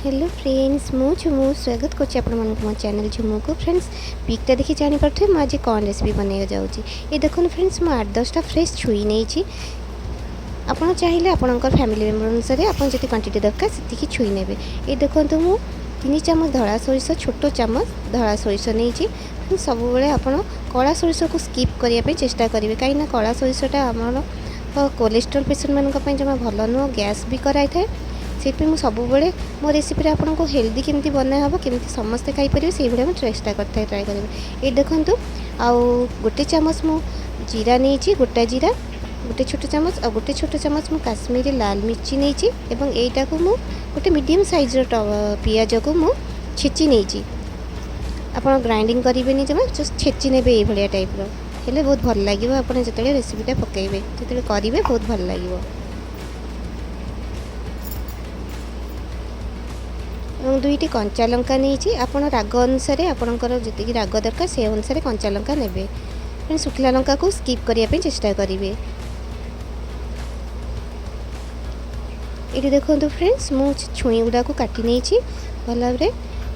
Hello friends, ମୁଁ ଝୁମୁ ସ୍ୱାଗତ କରୁଛି ଆପଣମାନଙ୍କୁ ମୋ ଚ୍ୟାନେଲ୍ ଝୁମୁକୁ। ଫ୍ରେଣ୍ଡସ୍, ପିକ୍ଟା ଦେଖି ଜାଣିପାରୁଥିବେ ମୁଁ ଆଜି କ'ଣ ରେସିପି ବନେଇବାକୁ ଯାଉଛି। ଏ ଦେଖନ୍ତୁ ଫ୍ରେଣ୍ଡସ୍, ମୁଁ 8-10ଟା ଫ୍ରେଶ୍ ଛୁଇଁ ନେଇଛି। ଆପଣ ଚାହିଁଲେ ଆପଣଙ୍କ ଫ୍ୟାମିଲି ମେମ୍ବର ଅନୁସାରେ ଆପଣ ଯେତିକି କ୍ୱାଣ୍ଟିଟି ଦରକାର ସେତିକି ଛୁଇଁ ନେବେ। ଏ ଦେଖନ୍ତୁ, ମୁଁ 3 ଚାମଚ ଧଳା ସୋରିଷ, ଛୋଟ ଚାମଚ ଧଳା ସୋରିଷ ନେଇଛି। ସବୁବେଳେ ଆପଣ କଳା ସୋରିଷକୁ ସ୍କିପ୍ କରିବା ପାଇଁ ଚେଷ୍ଟା କରିବେ, କାହିଁକିନା କଳା ସୋରିଷଟା ଆମର କୋଲେଷ୍ଟ୍ରଲ୍ ପେସେଣ୍ଟମାନଙ୍କ ପାଇଁ ଜମା ଭଲ ନୁହଁ, ଗ୍ୟାସ୍ ବି କରାଇଥାଏ। ସେଥିପାଇଁ ମୁଁ ସବୁବେଳେ ମୋ ରେସିପିରେ ଆପଣଙ୍କୁ ହେଲ୍ଦି କେମିତି ବନା ହେବ, କେମିତି ସମସ୍ତେ ଖାଇପାରିବେ, ସେଇଭଳିଆ ମୁଁ ଚେଷ୍ଟା କରିଥାଏ ଟ୍ରାଏ କରିବି। ଏଇ ଦେଖନ୍ତୁ, ଆଉ 1 ଚାମଚ ମୁଁ ଜିରା ନେଇଛି, ଗୋଟା ଜିରା ଗୋଟେ ଛୋଟ ଚାମଚ, ଆଉ ଗୋଟେ ଛୋଟ ଚାମଚ ମୁଁ କାଶ୍ମୀରୀ ଲାଲ ମିର୍ଚି ନେଇଛି। ଏବଂ ଏଇଟାକୁ ମୁଁ ଗୋଟେ ମିଡ଼ିୟମ୍ ସାଇଜ୍ର ପିଆଜକୁ ମୁଁ ଛେଚି ନେଇଛି। ଆପଣ ଗ୍ରାଇଣ୍ଡିଙ୍ଗ କରିବେନି ଜମା, ଜଷ୍ଟ ଛେଚି ନେବେ ଏଇଭଳିଆ ଟାଇପ୍ର ହେଲେ ବହୁତ ଭଲ ଲାଗିବ। ଆପଣ ଯେତେବେଳେ ରେସିପିଟା ପକାଇବେ, ଯେତେବେଳେ କରିବେ, ବହୁତ ଭଲ ଲାଗିବ। ଏବଂ 2ଟି କଞ୍ଚା ଲଙ୍କା ନେଇଛି। ଆପଣ ରାଗ ଅନୁସାରେ, ଆପଣଙ୍କର ଯେତିକି ରାଗ ଦରକାର ସେ ଅନୁସାରେ କଞ୍ଚା ଲଙ୍କା ନେବେ। ଶୁଖିଲା ଲଙ୍କାକୁ ସ୍କିପ୍ କରିବା ପାଇଁ ଚେଷ୍ଟା କରିବେ। ଏଠି ଦେଖନ୍ତୁ ଫ୍ରେଣ୍ଡସ୍, ମୁଁ ଛୁଇଁ ଗୁଡ଼ାକୁ କାଟି ନେଇଛି ଭଲ ଭାବରେ।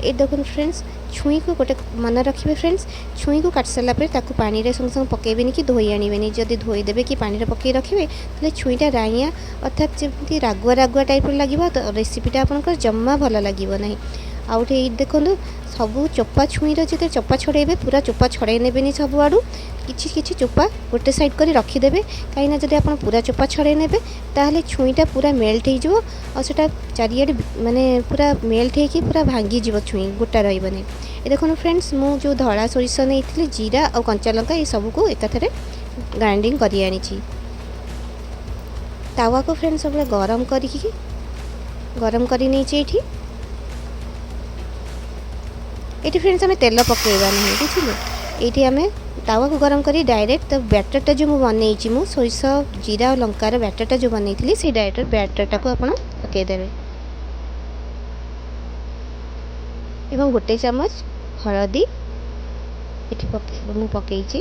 ଏଠି ଦେଖନ୍ତୁ ଫ୍ରେଣ୍ଡସ୍, ଛୁଇଁକୁ ଗୋଟେ ମନେ ରଖିବେ ଫ୍ରେଣ୍ଡସ୍, ଛୁଇଁକୁ କାଟି ସାରିଲା ପରେ ତାକୁ ପାଣିରେ ସଙ୍ଗେ ସଙ୍ଗେ ପକାଇବେନି କି ଧୋଇ ଆଣିବେନି। ଯଦି ଧୋଇଦେବେ କି ପାଣିରେ ପକାଇ ରଖିବେ, ତାହେଲେ ଛୁଇଁଟା ରାଇଁଆ, ଅର୍ଥାତ୍ ଯେମିତି ରାଗୁଆ ରାଗୁଆ ଟାଇପ୍ର ଲାଗିବ, ତ ରେସିପିଟା ଆପଣଙ୍କର ଜମା ଭଲ ଲାଗିବ ନାହିଁ। ଆଉ ଗୋଟେ ଏଇଠି ଦେଖନ୍ତୁ, ସବୁ ଚୋପା ଛୁଇଁର ଯେତେ ଚୋପା ଛଡ଼େଇବେ, ପୁରା ଚୋପା ଛଡ଼େଇ ନେବେନି ସବୁଆଡ଼ୁ, କିଛି କିଛି ଚୋପା ଗୋଟେ ସାଇଡ଼୍ କରି ରଖିଦେବେ। କାହିଁକିନା ଯଦି ଆପଣ ପୁରା ଚୋପା ଛଡ଼େଇ ନେବେ, ତାହେଲେ ଛୁଇଁଟା ପୁରା ମେଲ୍ଟ ହେଇଯିବ, ଆଉ ସେଇଟା ଚାରିଆଡ଼େ ମାନେ ପୁରା ମେଲ୍ଟ ହେଇକି ପୁରା ଭାଙ୍ଗିଯିବ, ଛୁଇଁ ଗୋଟା ରହିବନି। ଏ ଦେଖନ୍ତୁ ଫ୍ରେଣ୍ଡସ୍, ମୁଁ ଯେଉଁ ଧଳା ସୋରିଷ ନେଇଥିଲି, ଜିରା ଆଉ କଞ୍ଚା ଲଙ୍କା, ଏସବୁକୁ ଏକାଥରେ ଗ୍ରାଇଣ୍ଡିଙ୍ଗ କରି ଆଣିଛି। ତାୱାକୁ ଫ୍ରେଣ୍ଡ ସବୁବେଳେ ଗରମ କରିକି ଗରମ କରି ନେଇଛି ଏଇଠି। ଏଠି ଫ୍ରେଣ୍ଡସ୍, ଆମେ ତେଲ ପକାଇବା ନାହିଁ, ବୁଝିଲେ? ଏଇଠି ଆମେ ତାୱାକୁ ଗରମ କରି ଡାଇରେକ୍ଟ ତ ବ୍ୟାଟରଟା ଯେଉଁ ମୁଁ ବନେଇଛି, ମୁଁ ସୋରିଷ, ଜିରା ଆଉ ଲଙ୍କାର ବ୍ୟାଟରଟା ଯେଉଁ ବନେଇଥିଲି, ସେଇ ଡାଇରେକ୍ଟ ବ୍ୟାଟରଟାକୁ ଆପଣ ପକାଇଦେବେ। ଏବଂ 1 ଚାମଚ ହଳଦୀ ଏଠି ମୁଁ ପକାଇଛି।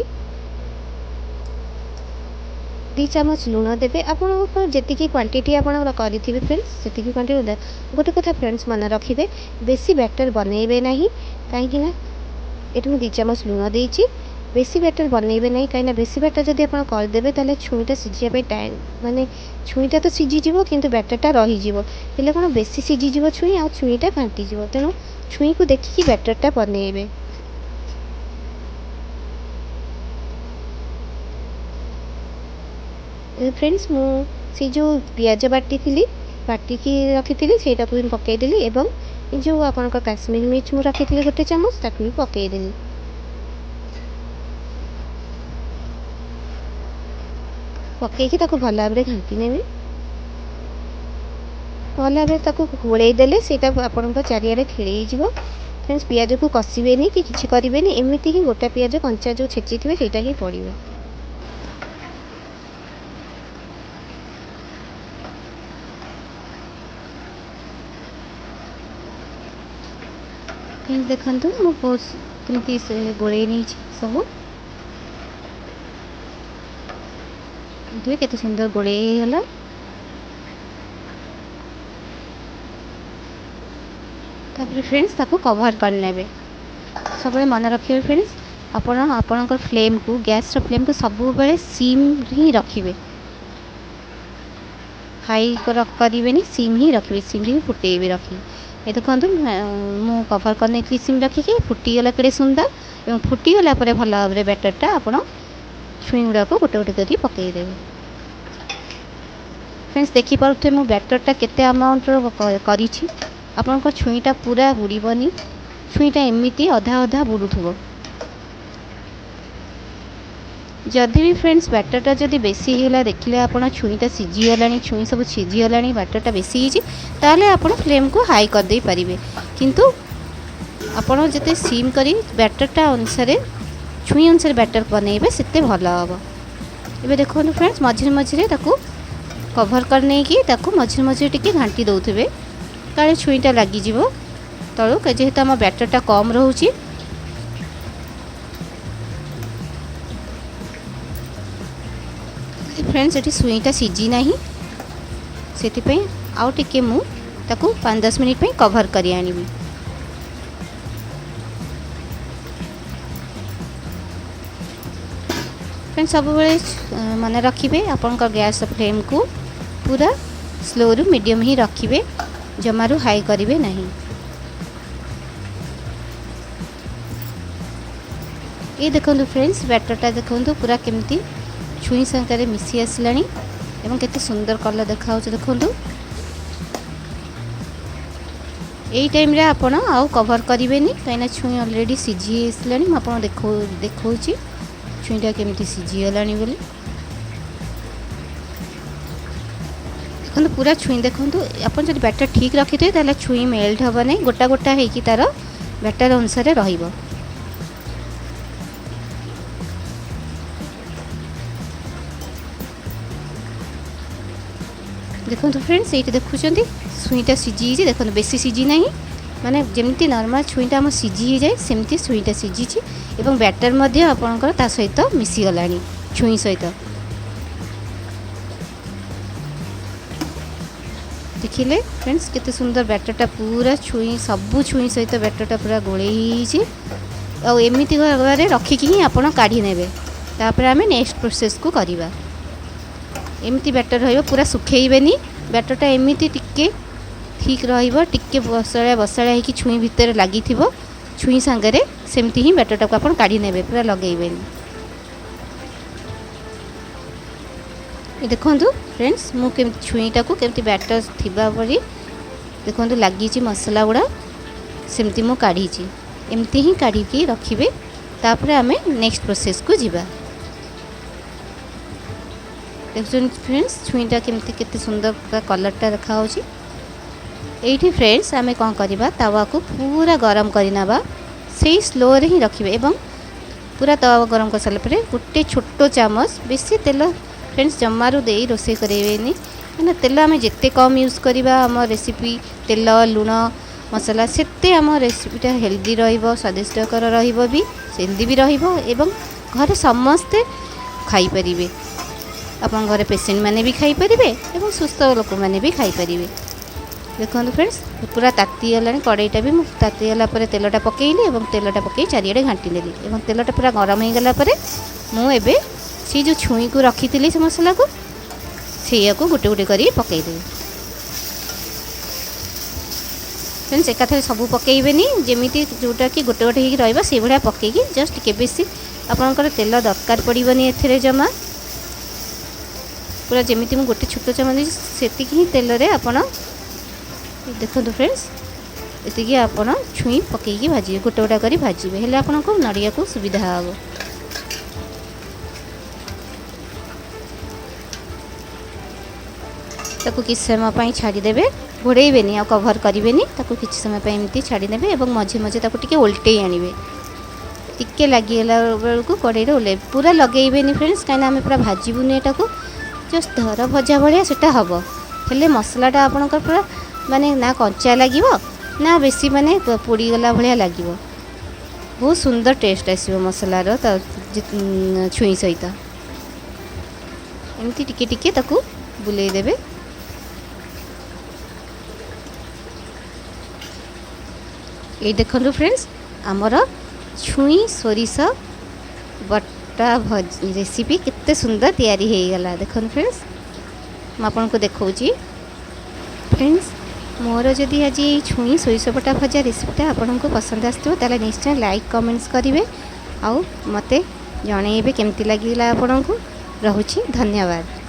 2 ଚାମଚ ଲୁଣ ଦେବେ। ଆପଣଙ୍କ ଯେତିକି କ୍ୱାଣ୍ଟିଟି ଆପଣ କରିଥିବେ ଫ୍ରେଣ୍ଡସ୍, ସେତିକି କ୍ୱାଣ୍ଟିଟି। ଗୋଟେ କଥା ଫ୍ରେଣ୍ଡସ୍ ମନେ ରଖିବେ, ବେଶୀ ବ୍ୟାଟର ବନେଇବେ ନାହିଁ, କାହିଁକିନା ଏଠି ମୁଁ 2 ଚାମଚ ଲୁଣ ଦେଇଛି। ବେଶୀ ବ୍ୟାଟର ବନେଇବେ ନାହିଁ, କାହିଁକିନା ବେଶୀ ବ୍ୟାଟର ଯଦି ଆପଣ କରିଦେବେ, ତାହେଲେ ଛୁଇଁଟା ସିଝିବା ପାଇଁ ଟାଇମ୍, ମାନେ ଛୁଇଁଟା ତ ସିଝିଯିବ କିନ୍ତୁ ବ୍ୟାଟରଟା ରହିଯିବ। ହେଲେ କ'ଣ ବେଶୀ ସିଝିଯିବ ଛୁଇଁ ଆଉ ଛୁଇଁଟା ଘାଣ୍ଟିଯିବ। ତେଣୁ ଛୁଇଁକୁ ଦେଖିକି ବ୍ୟାଟରଟା ବନେଇବେ। ଫ୍ରେଣ୍ଡସ୍, ମୁଁ ସେଇ ଯେଉଁ ପିଆଜ ବାଟିଥିଲି, ବାଟିକି ରଖିଥିଲି, ସେଇଟାକୁ ବି ପକାଇଦେଲି। ଏବଂ ଏ ଯେଉଁ ଆପଣଙ୍କ କାଶ୍ମୀର ମିର୍ଚ ମୁଁ ରଖିଥିଲି 1 ଚାମଚ, ତାକୁ ବି ପକାଇଦେଲି। ପକାଇକି ତାକୁ ଭଲ ଭାବରେ ଘାଣ୍ଟି ନେବି। ଭଲ ଭାବରେ ତାକୁ ଗୋଳେଇ ଦେଲେ ସେଇଟା ଆପଣଙ୍କ ଚାରିଆଡ଼େ ଖେଳେଇ ହେଇଯିବ। ଫ୍ରେଣ୍ଡସ୍, ପିଆଜକୁ କଷିବେନି କି କିଛି କରିବେନି, ଏମିତି ହିଁ ଗୋଟା ପିଆଜ କଞ୍ଚା ଯେଉଁ ଛେଚିଥିବେ ସେଇଟା ହିଁ ପଡ଼ିବ। ଦେଖନ୍ତୁ, ମୁଁ ବହୁତ କେମିତି ସେ ଗୋଳେଇ ନେଇଛି ସବୁ। ଦେଖିବେ କେତେ ସୁନ୍ଦର ଗୋଳେଇ ହେଇଗଲା। ତାପରେ ଫ୍ରେଣ୍ଡସ୍, ତାକୁ କଭର୍ କରିନେବେ। ସବୁବେଳେ ମନେ ରଖିବେ ଫ୍ରେଣ୍ଡସ୍, ଆପଣ ଆପଣଙ୍କ ଫ୍ଲେମ୍କୁ, ଗ୍ୟାସ୍ର ଫ୍ଲେମ୍କୁ ସବୁବେଳେ ସିମ୍ ହିଁ ରଖିବେ, ହାଇ କରିବେନି, ସିମ୍ ହିଁ ରଖିବେ, ସିମ୍ରେ ହିଁ ଫୁଟେଇବେ ରଖି। ଏ ଦେଖନ୍ତୁ, ମୁଁ କଭର୍ କରିନେଇଥିଲି ସିମ୍ ରଖିକି। ଫୁଟିଗଲା କେଡ଼େ ସୁନ୍ଦର। ଏବଂ ଫୁଟିଗଲା ପରେ ଭଲ ଭାବରେ ବ୍ୟାଟରଟା, ଆପଣ ଛୁଇଁ ଗୁଡ଼ାକୁ ଗୋଟେ ଗୋଟେ କରି ପକାଇଦେବେ। ଫ୍ରେଣ୍ଡସ୍, ଦେଖିପାରୁଥିବେ ମୁଁ ବ୍ୟାଟରଟା କେତେ ଆମାଉଣ୍ଟର କରିଛି। ଆପଣଙ୍କ ଛୁଇଁଟା ପୁରା ବୁଡ଼ିବନି, ଛୁଇଁଟା ଏମିତି ଅଧା ଅଧା ବୁଡ଼ୁଥିବ। ଯଦି ବି ଫ୍ରେଣ୍ଡସ୍ ବ୍ୟାଟରଟା ଯଦି ବେଶୀ ହେଇଗଲା, ଦେଖିଲେ ଆପଣ ଛୁଇଁଟା ସିଝିଗଲାଣି, ଛୁଇଁ ସବୁ ସିଝିଗଲାଣି, ବ୍ୟାଟରଟା ବେଶୀ ହେଇଛି, ତାହେଲେ ଆପଣ ଫ୍ଲେମ୍କୁ ହାଇ କରିଦେଇ ପାରିବେ। କିନ୍ତୁ ଆପଣ ଯେତେ ସିମ୍ କରି ବ୍ୟାଟରଟା ଅନୁସାରେ, ଛୁଇଁ ଅନୁସାରେ ବ୍ୟାଟର ବନେଇବେ, ସେତେ ଭଲ ହେବ। ଏବେ ଦେଖନ୍ତୁ ଫ୍ରେଣ୍ଡସ୍, ମଝିରେ ମଝିରେ ତାକୁ କଭର୍ କରିନେଇକି ତାକୁ ମଝିରେ ମଝିରେ ଟିକେ ଘାଣ୍ଟି ଦେଉଥିବେ, କାଳେ ଛୁଇଁଟା ଲାଗିଯିବ ତଳୁ, ଯେହେତୁ ଆମ ବ୍ୟାଟରଟା କମ୍ ରହୁଛି। ଫ୍ରେଣ୍ଡସ୍, ଏଠି ଛୁଇଁଟା ସିଝି ନାହିଁ, ସେଥିପାଇଁ ଆଉ ଟିକେ ମୁଁ ତା ତାକୁ 5-10 ମିନିଟ୍ ପାଇଁ କଭର୍ କରି ଆଣିବି। ଫ୍ରେଣ୍ଡ, ସବୁବେଳେ ମନେ ରଖିବେ ଆପଣଙ୍କ ଗ୍ୟାସ୍ ଫ୍ଲେମ୍କୁ ପୁରା ସ୍ଲୋରୁ ମିଡ଼ିୟମ୍ ହିଁ ରଖିବେ, ଜମାରୁ ହାଇ କରିବେ ନାହିଁ। ଏଇ ଦେଖନ୍ତୁ ଫ୍ରେଣ୍ଡସ୍, ବ୍ୟାଟରଟା ଦେଖନ୍ତୁ ପୁରା କେମିତି ଛୁଇଁ ସାଙ୍ଗରେ ମିଶି ଆସିଲାଣି ଏବଂ କେତେ ସୁନ୍ଦର କଲର୍ ଦେଖାହେଉଛି ଦେଖନ୍ତୁ। ଏଇ ଟାଇମ୍ରେ ଆପଣ ଆଉ କଭର୍ କରିବେନି, କାହିଁକିନା ଛୁଇଁ ଅଲରେଡ଼ି ସିଝି ଆସିଲାଣି। ମୁଁ ଆପଣଙ୍କୁ ଦେଖାଉଛି ଛୁଇଁଟା କେମିତି ସିଝିଗଲାଣି ବୋଲି। ଦେଖନ୍ତୁ ପୁରା ଛୁଇଁ ଦେଖନ୍ତୁ, ଆପଣ ଯଦି ବ୍ୟାଟର ଠିକ୍ ରଖିଥିବେ ତାହେଲେ ଛୁଇଁ ମେଲ୍ଟ ହେବ ନାହିଁ, ଗୋଟା ଗୋଟା ହେଇକି ତା'ର ବ୍ୟାଟର ଅନୁସାରେ ରହିବ। ଦେଖନ୍ତୁ ଫ୍ରେଣ୍ଡସ୍, ଏଇଠି ଦେଖୁଛନ୍ତି ଛୁଇଁଟା ସିଝିଯାଇଛି। ଦେଖନ୍ତୁ ବେଶୀ ସିଝି ନାହିଁ, ମାନେ ଯେମିତି ନର୍ମାଲ୍ ଛୁଇଁଟା ଆମ ସିଝି ହେଇଯାଏ ସେମିତି ଛୁଇଁଟା ସିଝିଛି ଏବଂ ବ୍ୟାଟର ମଧ୍ୟ ଆପଣଙ୍କର ତା ସହିତ ମିଶିଗଲାଣି ଛୁଇଁ ସହିତ। ଦେଖିଲେ ଫ୍ରେଣ୍ଡସ୍ କେତେ ସୁନ୍ଦର ବ୍ୟାଟରଟା ପୁରା ଛୁଇଁ ସବୁ ଛୁଇଁ ସହିତ ବ୍ୟାଟରଟା ପୁରା ଗୋଳେଇ ହେଇଯାଇଛି। ଆଉ ଏମିତି ଭାବରେ ରଖିକି ହିଁ ଆପଣ କାଢ଼ି ନେବେ। ତାପରେ ଆମେ ନେକ୍ସଟ ପ୍ରୋସେସ୍କୁ କରିବା। ଏମିତି ବ୍ୟାଟର ରହିବ, ପୁରା ଶୁଖେଇବେନି। ବ୍ୟାଟରଟା ଏମିତି ଟିକେ ଠିକ୍ ରହିବ, ଟିକେ ବସଳିଆ ବସଳିଆ ହେଇକି ଛୁଇଁ ଭିତରେ ଲାଗିଥିବ, ଛୁଇଁ ସାଙ୍ଗରେ ସେମିତି ହିଁ ବ୍ୟାଟରଟାକୁ ଆପଣ କାଢ଼ି ନେବେ, ପୁରା ଲଗେଇବେନି। ଏ ଦେଖନ୍ତୁ ଫ୍ରେଣ୍ଡସ୍, ମୁଁ କେମିତି ଛୁଇଁଟାକୁ କେମିତି ବ୍ୟାଟର ଥିବା ପରି ଦେଖନ୍ତୁ ଲାଗିଛି ମସଲା ଗୁଡ଼ା, ସେମିତି ମୁଁ କାଢ଼ିଛି। ଏମିତି ହିଁ କାଢ଼ିକି ରଖିବେ। ତାପରେ ଆମେ ନେକ୍ସଟ ପ୍ରୋସେସ୍କୁ ଯିବା। ଦେଖୁଛନ୍ତି ଫ୍ରେଣ୍ଡସ୍, ଛୁଇଁଟା କେମିତି କେତେ ସୁନ୍ଦର ପୁରା କଲର୍ଟା ଦେଖାହେଉଛି। ଏଇଠି ଫ୍ରେଣ୍ଡସ୍ ଆମେ କ'ଣ କରିବା, ତାୱାକୁ ପୁରା ଗରମ କରିନେବା, ସେଇ ସ୍ଲୋରେ ହିଁ ରଖିବେ। ଏବଂ ପୁରା ତାୱା ଗରମ କରିସାରିଲା ପରେ ଗୋଟେ ଛୋଟ ଚାମଚ, ବେଶୀ ତେଲ ଫ୍ରେଣ୍ଡସ୍ ଜମାରୁ ଦେଇ ରୋଷେଇ କରାଇବେନି, କାହିଁକିନା ତେଲ ଆମେ ଯେତେ କମ୍ ୟୁଜ୍ କରିବା ଆମ ରେସିପି, ତେଲ ଲୁଣ ମସଲା, ସେତେ ଆମ ରେସିପିଟା ହେଲ୍ଦି ରହିବ, ସ୍ୱାଦିଷ୍ଟକର ରହିବ ବି, ହେଲ୍ଦି ବି ରହିବ ଏବଂ ଘରେ ସମସ୍ତେ ଖାଇପାରିବେ। ଆପଣଙ୍କ ଘରେ ପେସେଣ୍ଟମାନେ ବି ଖାଇପାରିବେ ଏବଂ ସୁସ୍ଥ ଲୋକମାନେ ବି ଖାଇପାରିବେ। ଦେଖନ୍ତୁ ଫ୍ରେଣ୍ଡସ୍, ପୁରା ତାତିଗଲାଣି କଡ଼େଇଟା ବି। ମୁଁ ତାତିଗଲା ପରେ ତେଲଟା ପକାଇଲି ଏବଂ ତେଲଟା ପକାଇ ଚାରିଆଡ଼େ ଘାଣ୍ଟି ନେଲି ଏବଂ ତେଲଟା ପୁରା ଗରମ ହେଇଗଲା ପରେ ମୁଁ ଏବେ ସେଇ ଯେଉଁ ଛୁଇଁକୁ ରଖିଥିଲି ସେ ମସଲାକୁ, ସେଇଆକୁ ଗୋଟେ ଗୋଟେ କରି ପକାଇଦେବି। ଫ୍ରେଣ୍ଡସ୍ ଏକାଥରେ ସବୁ ପକାଇବେନି, ଯେମିତି ଯେଉଁଟାକି ଗୋଟେ ଗୋଟେ ହେଇକି ରହିବ ସେଇଭଳିଆ ପକାଇକି ଜଷ୍ଟ ଟିକେ, ବେଶୀ ଆପଣଙ୍କର ତେଲ ଦରକାର ପଡ଼ିବନି ଏଥିରେ ଜମା। ପୁରା ଯେମିତି ମୁଁ ଗୋଟେ ଛୋଟ ଚାମଚ ଦେଇଛି ସେତିକି ହିଁ ତେଲରେ ଆପଣ ଦେଖନ୍ତୁ ଫ୍ରେଣ୍ଡସ୍, ଏତିକି ଆପଣ ଛୁଇଁ ପକାଇକି ଭାଜିବେ, ଗୋଟେ ଗୋଟେ କରି ଭାଜିବେ, ହେଲେ ଆପଣଙ୍କୁ ନଡ଼ିଆକୁ ସୁବିଧା ହେବ। ତାକୁ କିଛି ସମୟ ପାଇଁ ଛାଡ଼ିଦେବେ, ଘୋଡ଼େଇବେନି ଆଉ କଭର୍ କରିବେନି, ତାକୁ କିଛି ସମୟ ପାଇଁ ଏମିତି ଛାଡ଼ିଦେବେ ଏବଂ ମଝି ମଝି ତାକୁ ଟିକେ ଓଲଟେଇ ଆଣିବେ। ଟିକେ ଲାଗିଗଲା ବେଳକୁ କଡ଼େଇରେ ଓହ୍ଲେଇବେ, ପୁରା ଲଗେଇବେନି ଫ୍ରେଣ୍ଡସ୍, କାହିଁକିନା ଆମେ ପୁରା ଭାଜିବୁନି ଏଟାକୁ, ଜଷ୍ଟ ଧର ଭଜା ଭଳିଆ ସେଟା ହେବ। ହେଲେ ମସଲାଟା ଆପଣଙ୍କର ପୁରା ମାନେ ନା କଞ୍ଚା ଲାଗିବ ନା ବେଶୀ ମାନେ ପୋଡ଼ିଗଲା ଭଳିଆ ଲାଗିବ, ବହୁତ ସୁନ୍ଦର ଟେଷ୍ଟ ଆସିବ ମସଲାର ତା ଛୁଇଁ ସହିତ। ଏମିତି ଟିକେ ଟିକେ ତାକୁ ବୁଲେଇ ଦେବେ। ଏଇ ଦେଖନ୍ତୁ ଫ୍ରେଣ୍ଡସ୍, ଆମର ଛୁଇଁ ସୋରିଷ ବଟା ରେସିପି କେତେ ସୁନ୍ଦର ତିଆରି ହେଇଗଲା। ଦେଖନ୍ତୁ ଫ୍ରେଣ୍ଡସ୍, ମୁଁ ଆପଣଙ୍କୁ ଦେଖାଉଛି। ଫ୍ରେଣ୍ଡସ୍, ମୋର ଯଦି ଆଜି ଏଇ ଛୁଇଁ ସୋରିଷ ବଟା ଭଜା ରେସିପିଟା ଆପଣଙ୍କୁ ପସନ୍ଦ ଆସିଥିବ ତାହେଲେ ନିଶ୍ଚୟ ଲାଇକ୍ କମେଣ୍ଟସ୍ କରିବେ ଆଉ ମୋତେ ଜଣେଇବେ କେମିତି ଲାଗିଲା ଆପଣଙ୍କୁ। ରହୁଛି, ଧନ୍ୟବାଦ।